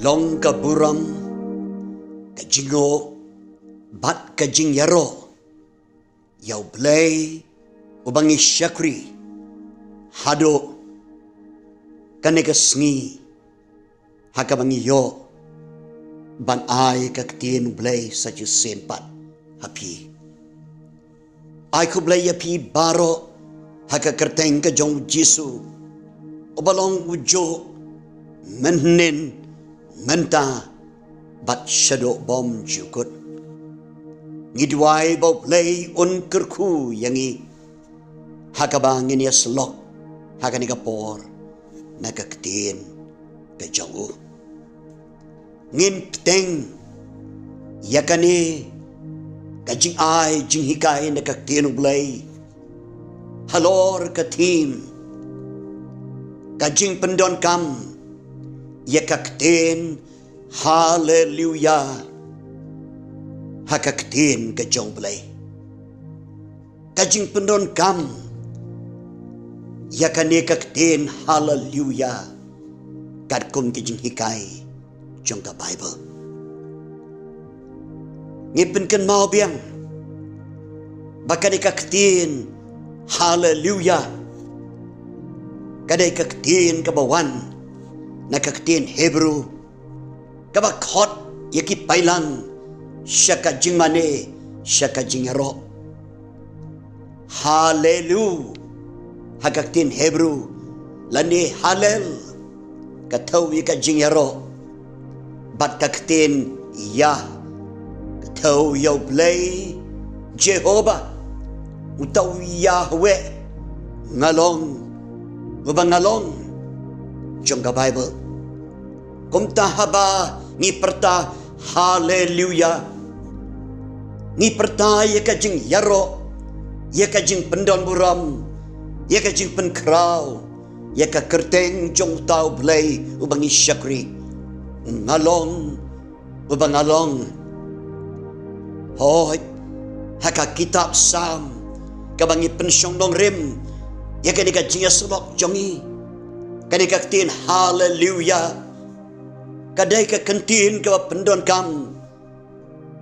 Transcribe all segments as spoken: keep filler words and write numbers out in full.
Long ka burom, ka jingnguh bad ka jingïaroh ïa U Blei uba ngi shakri haduh kane ka sngi, ha kaba ngi ïoh ban ai ka ktien U Blei sa shisien pat ha phi. Ai khublei ïa phi baroh ha ka kyrteng ka jong U Jisu, uba long ujuh mynhynnin, mynta bad shaduh bymjukut. Ngi duwai ba U Blei un kyrkhu ïa ngi ha kaba ngin ïasyllok ha kane ka por na ka ktien ka jong u. Ngin bteng ïa kane ka jingai jinghikai na ka ktien U Blei halor ka theme, ka jingpyndonkam ïa ka ktien Haleluya ha ka ktien ka jong U Blei. Ka jingpyndonkam ïa kane ka ktien Haleluya katkum ka jinghikai jong ka Baibl. Ngi pynkynmaw biang ba kane ka ktien Haleluya ka dei ka ktien kaba wan na ka ktien Hebru kaba khot ïa ki pailang sha ka jingmane, sha ka jingïaroh. Halelu ha ka ktien Hebru, lane Halel ka thew ïa ka jingïaroh, bad ka ktien Yah ka thew ïa U Blei Jehobah, uta u Yahweh, nga long, uba nga long jong ka Baibl. Kumta haba ngi pyrta Haleluya, ngi pyrta ïa ka jingïaroh, ïa ka jingpyndonburom, ïa ka jingpynkhraw ïa ka kyrteng jong uta U Blei uba ngi shakri. Nga long, uba nga long. Hooid, ha ka kitab Salm kaba ngi pynshong nongrim ïa kane ka jingïasyllok jong ngi, kane ka ktien Haleluya ka dei ka ktien kaba pyndonkam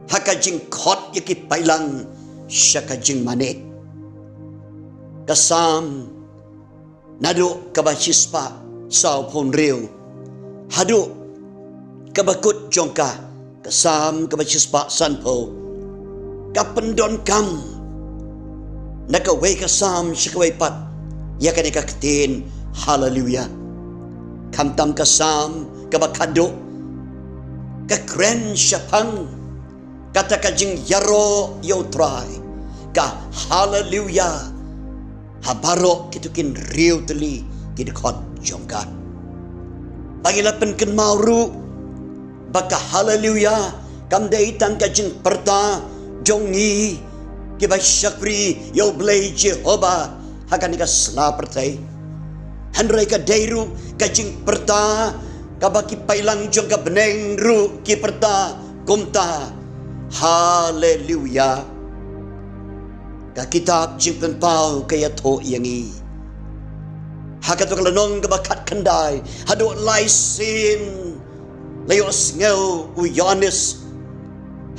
ha ka jingkhot ïa ki pailang sha ka jingmane. Ka Salm naduh kaba shispah sawphew hynriew haduh kaba kut jong ka, ka Salm kaba shispah sanphew, ka pyndonkam na kawei ka Salm sha kawei pat ïa kane ka ktien Haleluya. Khamtam ka Salm kaba khatduh ka kren shaphang kata ka jingïaroh ïa U Trai, ka Haleluya ha baroh kito ki hynriew tylli ki dkhot jong ka. Ba ngi la pynkynmaw ruh ba ka Haleluya kam dei tang ka jingpyrta jong ngi kiba shakri ïa U Blei Jehobah ha kane ka sla pyrthei, hynrei ka dei ruh ka jingpyrta kaba ki pailang jong ka bneng ruh ki pyrta kumta. Haleluya. Ka kitab Jingpynpaw ka ïathuh ïa ngi ha kato ka lynnong kaba khatkhyndai haduh lai sien la ïohsngew u Ïoannis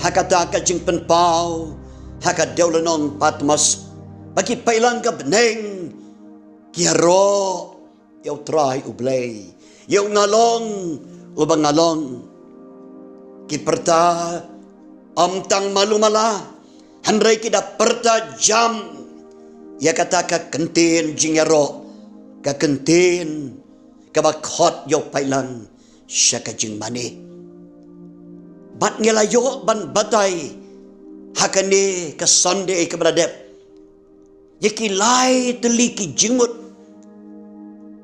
ha kata ka jingpynpaw ha ka dewlynnong Patmos, ba ki pailang ka bneng ki ïaroh ïa U Trai U Blei, ïa u nga long uba nga long. Ki pyrta ym tang malu mala, hynrei ki da pyrta jam ïa kata ka kyntien jingïaroh, ka kyntien kaba khot ïa u pailang sha ka jingmane. Bad ngi la ïoh ban batai ha kane ka Sunday kaba la dep ïa ki lai tylli ki jingmut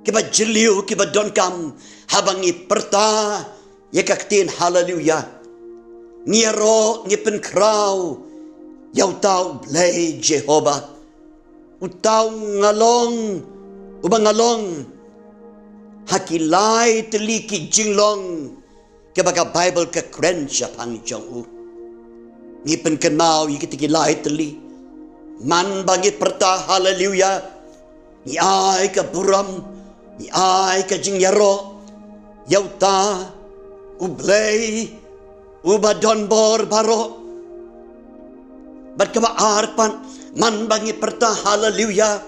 kiba jylliew kiba donkam haba ngi pyrta ïa ka ktien Haleluya. Ngi ïaroh, ngi pynkhraw ïa uta U Blei Jehobah, uta u nga long uba nga long ha ki lai tylli ki jinglong kiba ka Baibl ka kren shaphang jong u. Ngi pynkynmaw ïa kita ki lai tylli. Man ba ngi pyrta Haleluya, ngi ai ka burom, ngi ai ka jingïaroh ïa uta U Blei uba don bor baroh. Bad kaba ar pat, man ba ngi pyrta haleluya,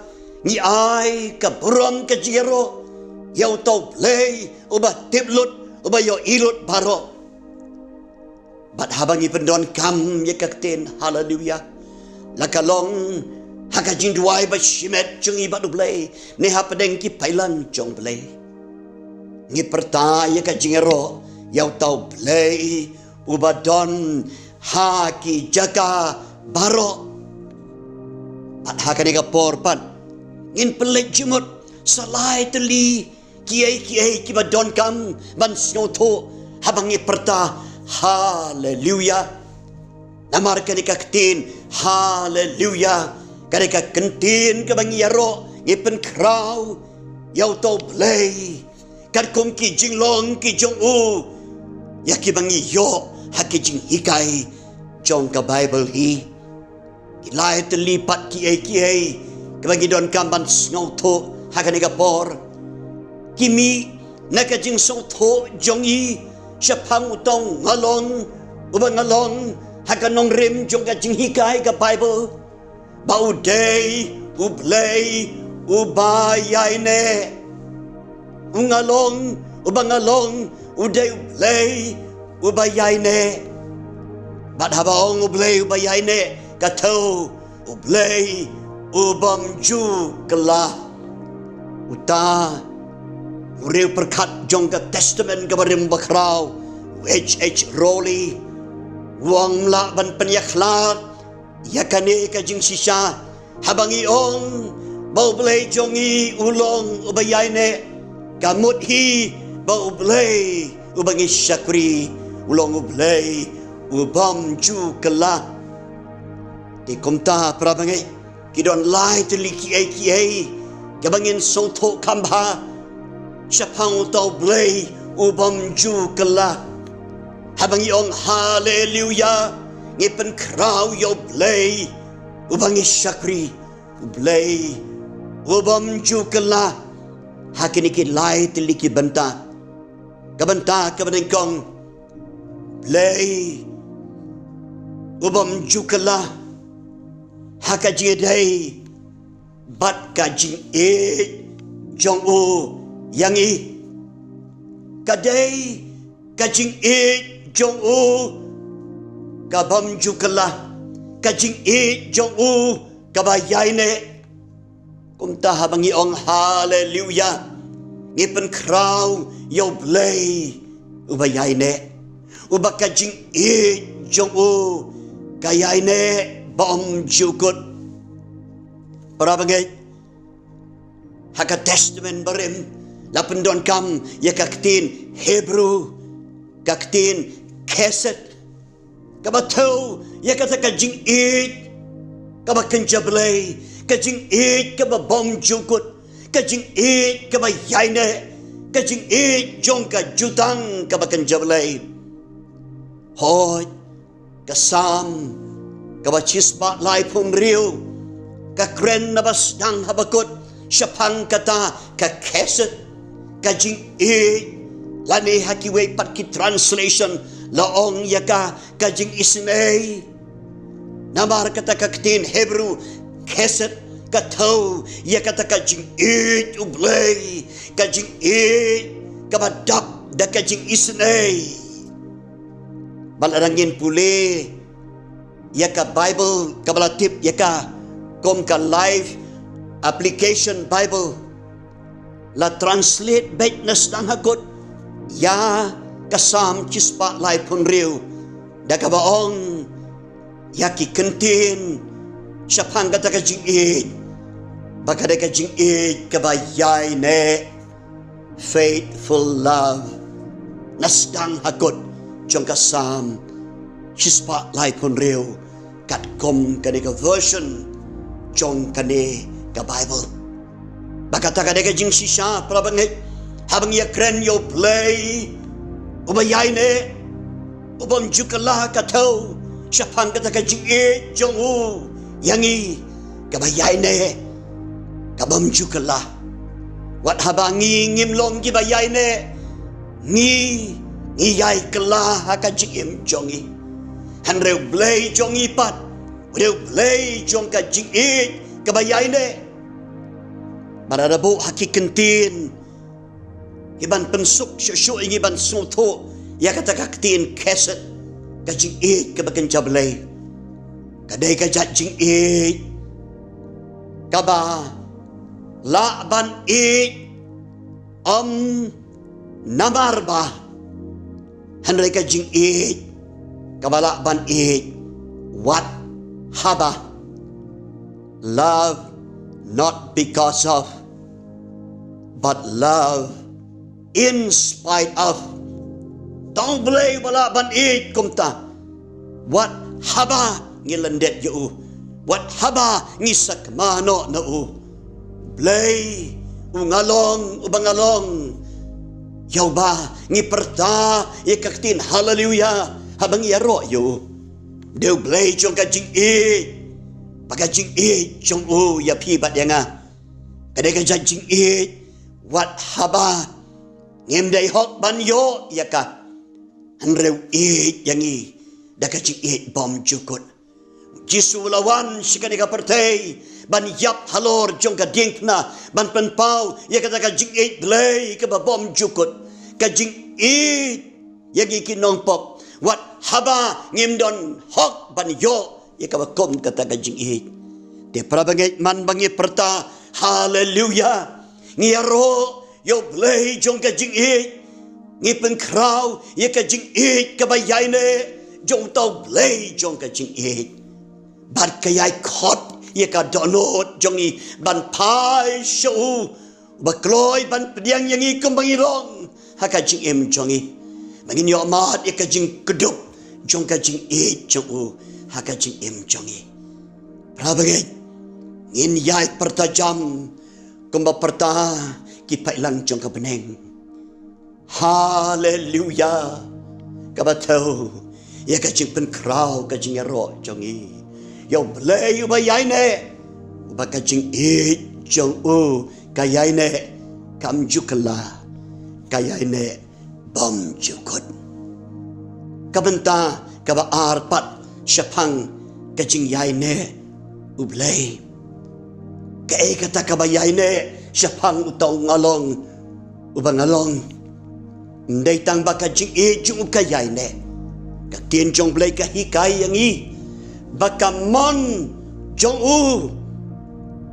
ngi ai ka burom ka jingïaroh ïa uta U Blei uba tip lut, uba ïohi lut baroh. Bad haba ngi pyndonkam ïa ka ktien haleluya, la ka long ha ka jingduwai ba shimet jong ngi bad U Blei, ne hapdeng ki paidlang jong U Blei, ngi pyrta ïa ka jingïaroh ïa uta U Blei uba don ha ki jaka baroh. Bad ha kane ka por pat, ngin pynleit jingmut sa lai tylli kiei kiei kiba donkam ban sngewthuh haba ngi pyrta haleluya. Namar kane ka ktien haleluya, kane ka ktien kaba ngi ïaroh, ngi pynkhraw ïa uta U Blei katkum ki jinglong ki jong u, ïa kiba ngi ïoh ha ki jinghikai jong ka Baibl hi. Ki lai tylli pat kiei kiei kiba ngi donkam ban sngewthuh ha kane ka por, ki mih na ka jingsngewthuh jong ngi shaphang uta u nga long, uba nga long ha ka nongrim jong ka jinghikai ka Baibl, ba u dei U Blei uba ïaineh. U nga long, uba nga long, u dei U Blei uba ïaineh. Bad haba ong U Blei uba ïaineh, ka thew U Blei ubym ju kylla. Uta u riewpyrkhat jong ka Testament kaba rim bakhraw, u H H Rowley, u ong, ym lah ban pynïakhlad ïa kane ka jingshisha. Haba ngi ong ba U Blei jong ngi u long uba ïaineh, ka mut hi ba U Blei uba ngi shakri u long U Blei ubym ju kylla. Te kumta, para bangeit, ki don lai tylli kiei kiei kiba ngin sngewthuh kham bha shaphang uta U Blei ubym ju kylla. Haba ngi ong haleluya, ngi pynkhraw ïa U Blei uba ngi shakri, U Blei ubym ju kylla ha kine ki lai tylli ki bynta. Ka bynta kaba nyngkong, Blei ubym ju kylla ha ka jingïadei bad ka jingïeit jong u ïa ngi. Ka dei ka jingïeit jong u kabym ju kylla, ka jingïeit jong u kaba ïaineh. Kumta haba ngi ong haleluya, ngi pynkhraw ïa U Blei uba ïaineh, uba ka jingïeit jong u ka ïaineh ba ym ju kut. Para bangeit, ha ka Testament barim la pyndonkam ïa ka ktien Hebru, ka ktien chesed, kaba thew ïa kata ka jingïeit kaba kynja Blei, ka jingïeit kaba bym ju kut, ka jingïeit kaba ïaineh, ka jingïeit jong ka jutang kaba kynja Blei. Hooid, ka Salm kaba shispah laiphew hynriew ka kren naba sdang haba kut shaphang kata ka chesed, ka jingïeit, lane ha kiwei pat ki translation la ong ïa ka ka jingisynei. Namar kata ka ktien Hebru chesed ka thew ïa kata ka jingïeit U Blei, ka jingïeit kaba dap da ka jingisynei. Bad lada ngin pule ïa ka Baibl kaba la tip ïa ka kum ka Life Application Bible, la translate beit na sdang ha kut ïa ka Salm shispah laiphew hynriew da kaba ong ïa ki kyntien shaphang kata ka jingïeit ba ka dei ka jingïeit kaba ïaineh, faithful love. Na sdang ha kut jong ka Salm shispah laiphew hynriew, katkum kane ka version jong kane ka Baibl. Ba kata ka dei ka jingshisha, para bangeit, haba ngi ïakren ïa U Blei uba ïaineh, ubym ju kylla, ka thew shaphang kata ka jingïeit jong u ïa ngi kaba ïaineh, kabym ju kylla. Wat haba ngi ngim long kiba ïaineh, ngi Ngi ïai kylla ha ka jingim jong ngi. Hynrei u Blei jong ngi pat u dei u Blei jong ka jingïeit kaba ïaineh. Bad lada buh ha ki kyntien, ngi ban pynsuk shuh shuh ïa ngi ban sngewthuh ïa kata ka ktien chesed, ka jingïeit kaba kynja Blei. Ka dei ka jait jingïeit kaba lah ban ïeit, ym namar ba, hynrei ka jingïeit kaba lah ban ïeit wat haba. Love not because of, but love in spite of. Tang Blei ba lah ban ïeit kumta, wat haba ngi lyndet ïa u, wat haba ngi sakma noh na u. Blei u nga long uba nga long, ïa uba ngi pyrta ïa ka ktien haleluia haba ngi ïaroh ïa u. Dei u Blei jong ka jingïeit, ba ka jingïeit jong u ïa phi bad ïa nga ka dei ka jait jingïeit wat haba ngim dei hok ban ïoh ïa ka, hynrei u ïeit ïa ngi da ka jingïeit bymjukut. Jisu u la wan sha kane ka pyrthei ban ïap halor jong ka diengphna, ban pynpaw ïa kata ka jingïeit Blei kaba bymjukut, ka jingïeit ïa ngi ki nongpop, wat haba ngim don hok ban ïoh ïa kaba kum kata ka jingïeit. Te para bangeit, man ba ngi pyrta haleluia, ngi ïaroh ïa u Blei jong ka jingïeit, ngi pynkhraw ïa ka jingïeit kaba ïaineh jong uta u Blei jong ka jingïeit. Bad ka ïai khot ïa ka dohnud jong ngi ban phai sha u, ba kloi ban pdiang ïa ngi kumba ngi long ha ka jingim jong ngi, ba ngin ïoh mad ïa ka jingkdup jong ka jingïeit jong u ha ka jingim jong ngi. Para bangeit, ngin ïai pyrta jam kumba pyrta ki paidlang jong ka bneng. Haleluia. Kaba thew ïa ka jingpynkhraw ka jingïaroh jong ngi ïa u Blei uba ïaineh, uba ka jingïeit jong u ka ïaineh, kam ju kylla, ka ïaineh bymjukut. Ka bynta kaba ar pat shaphang ka jingïaineh u Blei. Kaei kata kaba ïaineh shaphang uta u nga long uba nga long? Ym dei tang ba ka jingïeit jong u ka ïaineh. Ka ktien jong u Blei ka hikai ïa ngi ba ka mon jong u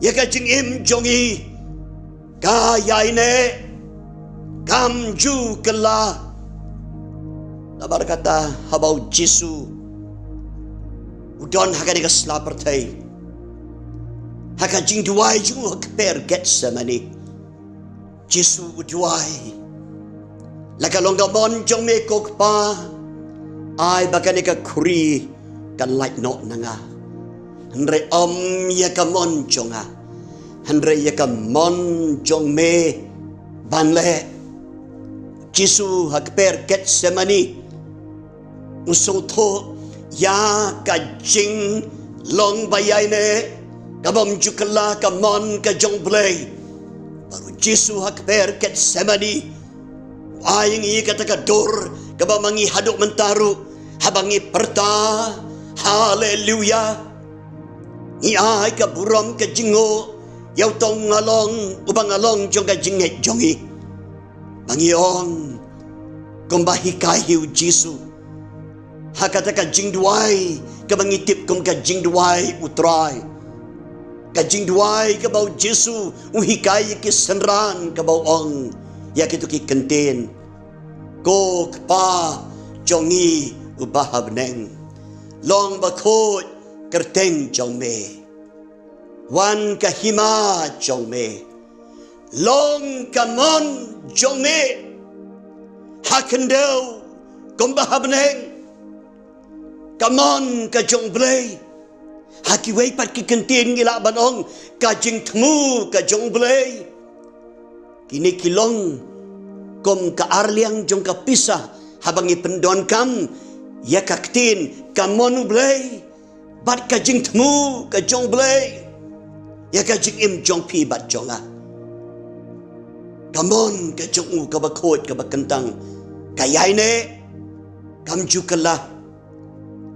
ïa ka jingim jong ngi ka ïaineh, kam ju kylla. Namar kata haba u Jisu u don ha kane ka sla pyrthei, ha ka jingduwai jong u ha kper Gethsemane, Jisu u duwai, la ka long ka mon jong me ko Kpa, ai ba kane ka khuri kan lait noh na nga. Hynrei ym ïa ka mon jong nga, hynrei ïa ka mon jong me ban leh. Jisu ha kper Gethsemane u sngewthuh ïa ka jinglong ba ïaineh, ka bym ju kylla, ka mon ka jong u Blei. Bad u Jisu ha kper Gethsemane u ai ïa ngi kata ka dur kaba ma ngi haduh mynta ruh, haba ngi pyrta haleluia, ngi ai ka burom ka jingnguh ïa uta u nga long uba nga long jong ka jingngeit jong ngi. Ba ngi ong kumba hikai hi u Jisu ha kata ka jingduwai kaba ngi tip kum ka jingduwai u Trai, ka jingduwai kaba u Jisu u hikai ïa ki synran, kaba u ong ïa kito ki kyntien: Ko Kpa jong ngi uba ha bneng, long bakhuid kyrteng jong me, wan ka hima jong me, long ka mon jong me ha khyndew kumba ha bneng. Ka mon ka jong u Blei, ha kiwei pat ki kyntien ngi lah ban ong ka jingthmu ka jong u Blei. Kine ki long kum ka arliang jong ka pisa haba ngi pyndonkam ïa ka ktien ka mon u Blei bad ka jingthmu ka jong u Blei ïa ka jingim jong phi bad jong nga. Ka mon ka jong u kaba khuid kaba kyntang, Ka ïaineh kam ju kylla.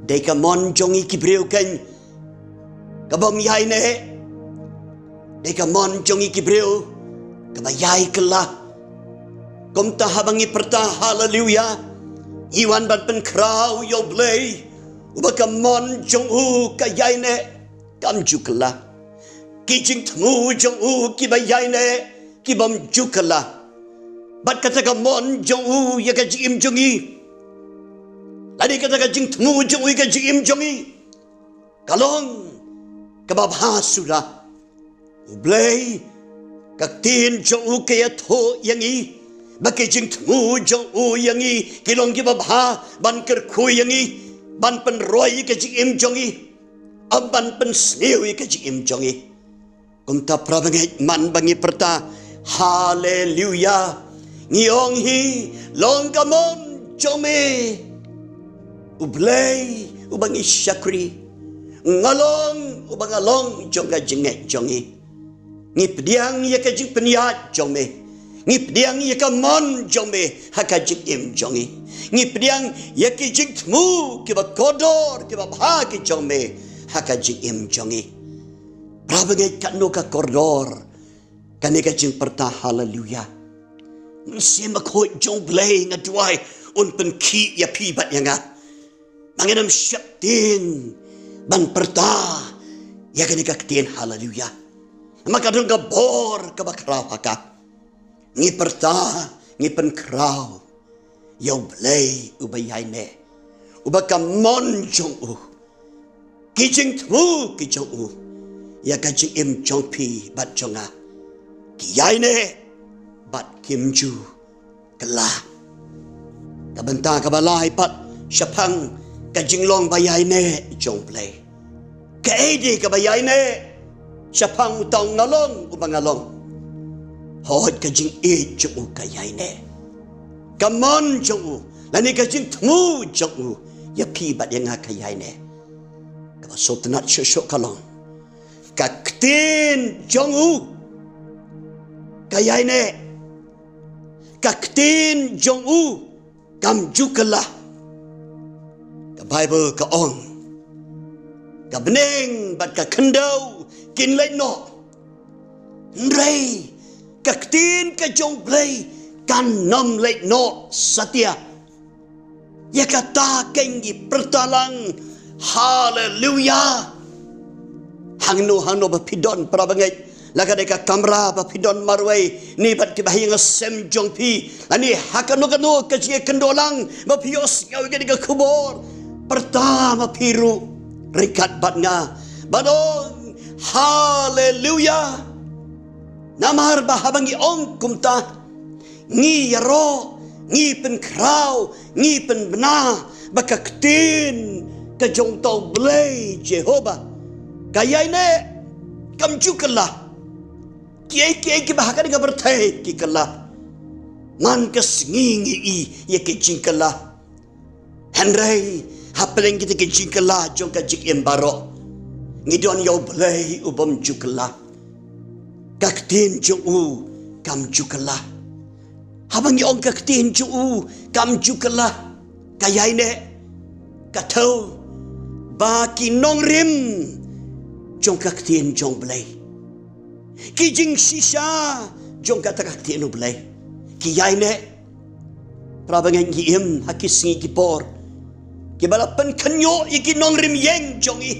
Dei ka mon jong ngi ki briew kein ka bym ïaineh. Dei ka mon jong ngi ki briew kaba ïai kylla. Kumta haba ngi pyrta haleluya, ngi wan ban pynkhraw ïa U Blei uba ka mon jong u ka ïaineh kam ju kylla. Ki jingthmu jong u kiba ïaineh ki bym ju kylla. Bad kata ka mon jong u ïa ka jingim jong ngi, lane kata ka jingthmu jong u ïa ka jingim jong ngi, ka long kaba bha suda. U Blei, ka ktien jong u ka ïathuh ïa ngi ba ki jingthmu jong u ïa ngi ki long kiba bha ban kyrkhu ïa ngi, ban pynroi ïa ka jingim jong ngi, ym ban pynsniew ïa ka jingim jong ngi. Kumta para bangeit, man ba ngi pyrta haleluya, ngi ong hi, long ka mon jong me, U Blei uba ngi shakri. Nga long uba nga long jong ka jingngeit jong ngi. Ngi pdiang ïa ka jingpynïaid jong me. Ngi pdiang ïa ka mon jong me ha ka jingim jong ngi. Ngi pdiang ïa ki jingthmu kiba kordor kiba bha ki jong me ha ka jingim jong ngi. Para bangeit, katno ka kordor kane ka jingpyrta haleluya. Mynsiem Bakhuid jong U Blei, nga duwai un pynkhih ïa phi bad ïa nga ba ngin ym sheptieng ban pyrta ïa kane ka ktien haleluya. Namar ka don ka bor kaba khraw ha ka. Ngi pyrta, ngi pynkhraw ïa U Blei uba ïaineh, uba ka mon jong u, ki jingthmu ki jong u ïa ka jingim jong phi bad jong nga ki ïaineh bad kim ju kylla. Ka bynta kaba lai pat shaphang ka jinglong ba ïaineh jong U Blei. Kaei de kaba ïaineh shaphang uta u nga long uba nga long? Hooid, ka jingïeit jong u ka ïaineh. Ka mon jong u lane ka jingthmu jong u ïa phi bad ïa nga ka ïaineh. Kaba sngewtynnat shuh shuh ka long, ka ktien jong u ka ïaineh. Ka ktien jong u kam ju kylla. Ka Baibl ka ong, ka bneng bad ka khyndew kin leit noh, hynrei ka ktien ka jong U Blei kan nym leit noh satia. Ïa kata kein ngi pyrta lang haleluya. Hangno hangno ba phi don para bangeit, la ka dei ka kamra ba phi don marwei, ne bad kiba ha ïing ha sem jong phi, lane ha kano kano ka jingïakynduh lang ba phi ïohsngew ïa kane ka khubor, pyrta ma phi ruh ryngkat bad nga, bad ong haleluya. Namar ba haba ngi ong kumta, ngi ïaroh, ngi pynkhraw, ngi pynbna ba ka ktien ka jong uta U Blei Jehobah ka ïaineh, kam ju kylla. Kiei kiei kiba ha kane ka pyrthei ki kylla, man ka sngi ngi i ïa ki jingkylla. Hynrei hapdeng kita ki jingkylla jong ka jingim baroh, ngi don ïa U Blei u bym ju kylla. Ka ktien jong u kam ju kylla. Haba ngi ong ka ktien jong u kam ju kylla, ka ïaineh, ka thew ba ki nongrim jong ka ktien jong U Blei, ki jingshisha jong kata ka ktien U Blei, ki ïaineh. Para bangeit, ngi im ha ki sngi ki por kiba la pynkynñiuh ïa ki nongrim ïeng jong ngi,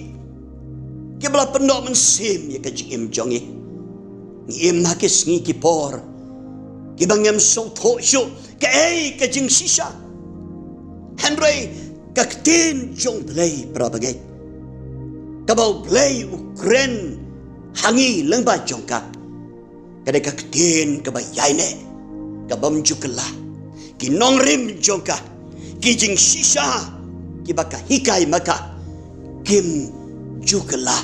kiba la pynnoh mynsiem ïa ka jingim jong ngi. Ngi im ha ki sngi ki por kiba ngim sngewthuh shuh kaei ka jingshisha. Hynrei ka ktien jong U Blei, para bangeit, kaba U Blei u kren ha ngi lyngba jong ka, ka dei ka ktien kaba ïaineh, ka bym ju kylla. Ki nongrim jong ka, ki jingshisha kiba ka hikai ma ka, kim ju kylla.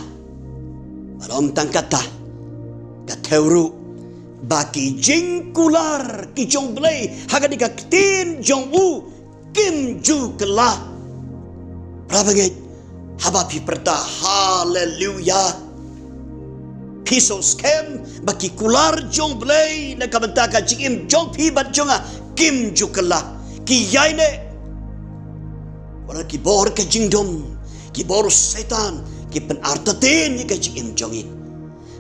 Bad ym tang kata, ka thew ruh ba ki jingkular ki jong U Blei ha kane ka ktien jong u kim ju kylla. Para bangeit, haba phi pyrta haleluya, phi sngewskhem ba ki kular jong U Blei na ka bynta ka jingim jong phi bad jong nga kim ju kylla. ki ïaineh, wat la ki bor ka jingdum, ki bor u Soitan, ki pynartatien ïa ka jingim jong ngi.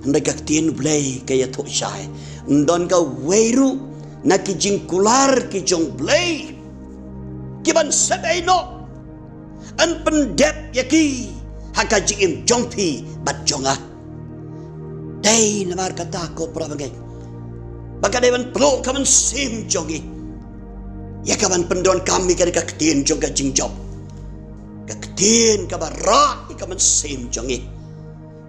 Hynrei ka ktien Blei ka ïathuh shai, ym don kawei ruh na ki jingkular ki jong Blei ki ban sep ei noh, yn pyndep ïa ki ha ka jingim jong phi bad jong nga. Dei namar kata ko para bangeit, ba ka dei ban pynlong ka mynsiem jong ngi ïa ka ban pyndonkam ïa ka ktien jong ka jingjop. Ka ktien kaba rah ïa ka mynsiem jong ngi.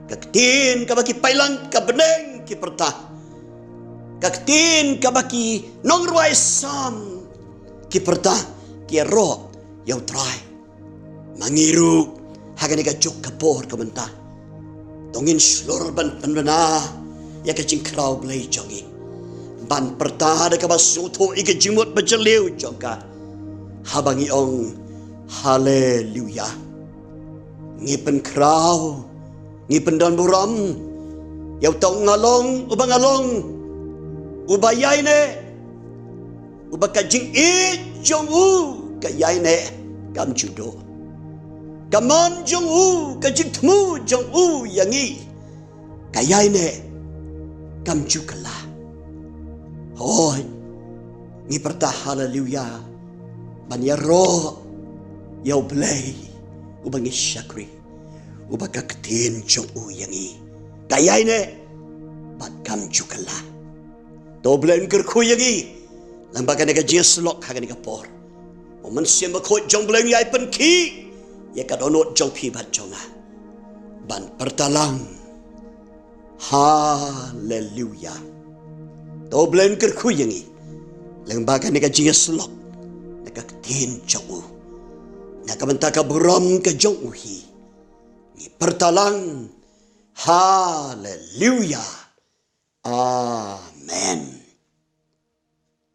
Ka ktien kaba ki paidlang ka bneng ki pyrta. Ka ktien kaba ki nongrwai Salm ki pyrta, ki ïaroh ïa U Trai. Ma ngi ruh ha kane ka juk ka por ka mynta, to ngin shlur ban pynbna ïa ka jingkhraw Blei jong ngi, ban pyrta da kaba sngewthuh ïa ka jingmut ba jylliew jong ka, haba ngi ong, Haleluya. Ngi pynkhraw, ngi pyndonburom ïa uta u nga long, uba nga long, uba ïaineh, uba ka jingïeit jong u ka ïaineh kam ju duh. Ka mon jong u, ka jingthmu jong u ïa ngi ka ïaineh kam ju kylla. Hooid, ngi pyrta haleluya ban ïaroh ïa U Blei uba ngi shakri, uba ka ktien jong u ïa ngi ka ïaineh bad kam ju kylla. To U Blei un kyrkhu ïa ngi lyngba kane ka jingïasyllok ha kane ka por. U Mynsiem Bakhuid jong U Blei un ïai pynkhih ïa ka dohnud jong phi bad jong nga ban pyrta lang, Haleluya. To U Blei un kyrkhu ïa ngi lyngba kane ka jingïasyllok na ka ktien jong u. Na ka bynta ka burom ka jong u hi, ngi pyrta lang, Haleluya. Amen.